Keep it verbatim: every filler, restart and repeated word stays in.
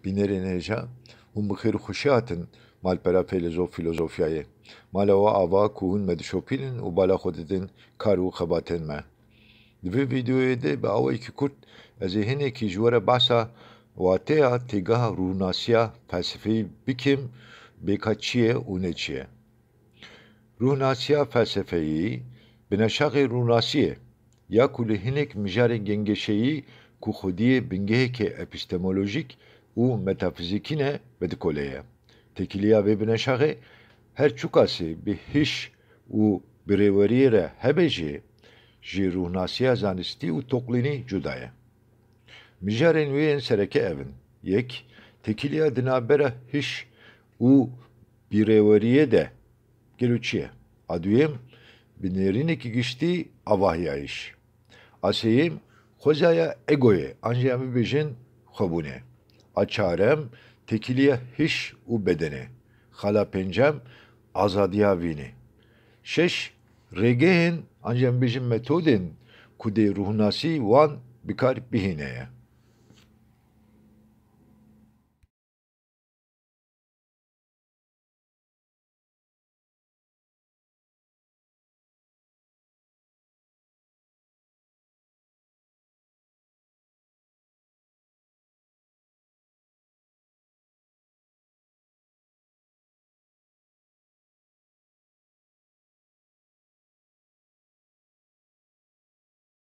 Bînerên hêja, hûn bi xêr û xweşî hatin malpera feylezof fîlozofyayê. Mala we ava ku hûn me dişopînin û bala xwe didin kar û xebatên me. Di vê vîdeoyê de bi awayekî kurt ez ê hinekî ji we re behsa wateya têgeha rûhnasiya felsefeyî bikim, bê ka çi ye û ne çi ye. Rûhnasiya felsefeyî bineşaxê rûhnasiyê ya ku li hinek mijarên gengeşeyî ku xwediyê bingeheke epistemolojîk û metafizîkî ne vedikole ye. Têkiliya vê bineşaxê her çiqasî bi hiş û birêweriyê re hebe jî, ji rûhnasiya zanistî û toklînî cuda ye. Mijarên wê yên sereke ev in: yek, têkiliya di navbera hiş û birêweriyê de gelo çi ye? A duyem, bi nêrînekî giştî, avahiyayîş. A sêyem, xwezaya egoyê, an jî em bibêjin xwebûnê. A çarem, têkiliya hiş û bedenê. Xala pêncem, azadiya vînê. Şeş, rêgehên, an jî em bibêjin metodên ku dê rûhnasî wan bi kar bihîne ye.